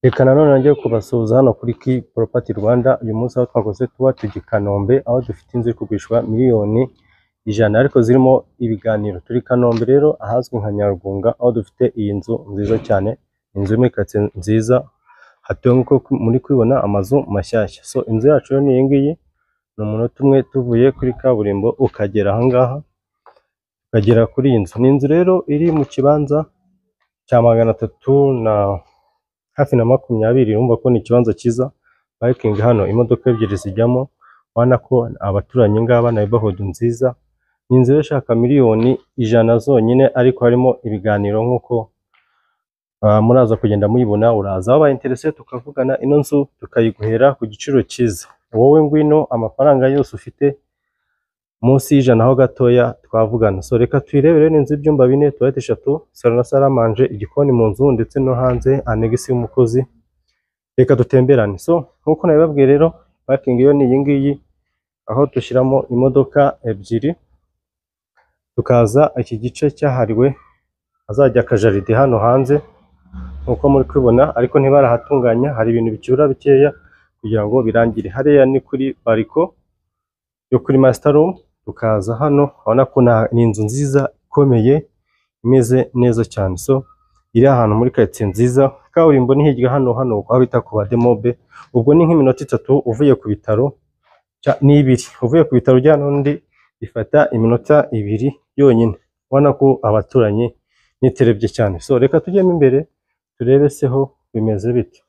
Reka nanone nongere kubasuhuza hano kuri Key Property Rwanda. Uyu munsi aho twakoze tuba tujya i Kanombe, aho dufite inzu iri kugurishwa miliyoni 100 ariko zirimo ibiganiro. Turi i Kanombe rero ahazwi nka Nyarugunga, aho dufite iyi nzu nziza cyane, inzu iri muri quartier nziza, hatuwe nk'uko muri kubibona amazu mashyashya. So inzu yacu rero ni iyi ngiyi, ni umunota umwe tuvuye kuri kaburimbo ukagera aha ngaha, ukagera kuri iyi nzu. Ni inzu rero iri mu kibanza cya 300 na hafi na 20, urumva ko ni ikibanza cyiza. Parking hano imodoka ebyiri zijyamo, urabona ko abaturanyi ngaba, neighborhood nziza. Ni inzu rero ishaka miliyoni 100 zonyine, ariko harimo ibiganiro nk'uko muraza kugenda muyibona. Uraza wabaye intéressé tukavugana, ino nzu tukayiguhera ku giciro cyiza. Wowe ngwino, amafaranga yose ufite munsi y'ijana ho gatoya twavugana. So reka tuyirebere. Ni inzu y'ibyumba bine, toilette eshatu, salon na salle à manger, igikoni mu nzu ndetse no hanze, annexe y'umukozi. Reka dutemberane. So nk'uko nabibabwiye rero, parking yo ni iyi ngiyi, aho dushyiramo imodoka ebyiri. Tukaza iki gice cyahariwe hazajya akajardin hano hanze nk'uko muri kubibona, ariko ntibarahatunganya, hari ibintu bicyura bikeya kugira ngo birangire. Hariya ni kuri balcon yo kuri master room. Tukaza hano, urabona ko ni inzu nziza ikomeye, imeze neza cyane. So iri ahantu muri quartier nziza, kaburimbo ni hirya hano aho bita ku Bademobe. Ubwo ni nk'iminota 3 uvuye ku bitaro, ni 2 uvuye ku bitaro ujya n'undi, ifata iminota 2 yonyine. Ubona ko abaturanyi niterebye cyane. So reka tujyemo imbere turebe seho bimeze bite.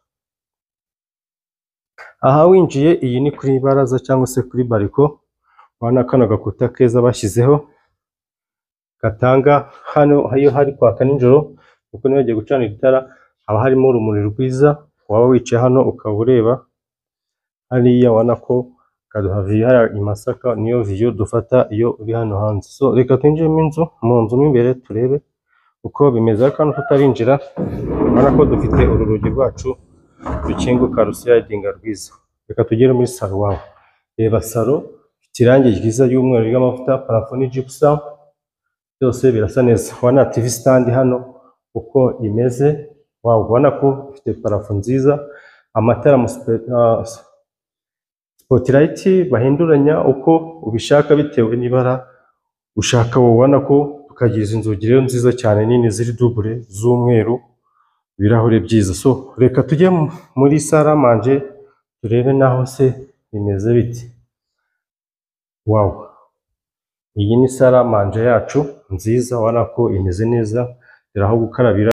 Aha winjiye, iyi ni kuri baraza cyangwa se kuri balcon. Urabona kano gakuta keza bashyizeho gatanga hano iyo hari kwaka nijoro, kuko niba bagiye gucanira itara haba harimo urumuri rwiza. Waba wicaye hano ukaba ureba hariya, ubona ko kaduha view hariya i Masaka, niyo view dufata iyo uri hano hanze. So reka twinjiremo inzu, mu nzu mo imbere turebe uko bimeze. Ariko hano tutarinjira, urabona ko dufite uru rugi rwacu rukinguka ruslidinga rwiza. Reka tugere muri salon. Wawe reba salon, ifite irangi ryiza ry'umweru ry'amavuta, plafond ni gypsum, byose birasa neza. Ubona TV stand hano uko imeze. Wawe ubona ko ifite plafond nziza, amatara mu spotlight bahinduranya uko ubishaka bitewe n'ibara ushaka wowe. Ubona ko tukagira izi nzugi rero nziza cyane nini ziri double z'umweru, ibirahure byiza. So reka tujye muri salle à manger turebe naho se bimeze bite. Wow, iyi ni salle à manger yacu nziza, ubona ko imeze neza, iri aho gukarabira.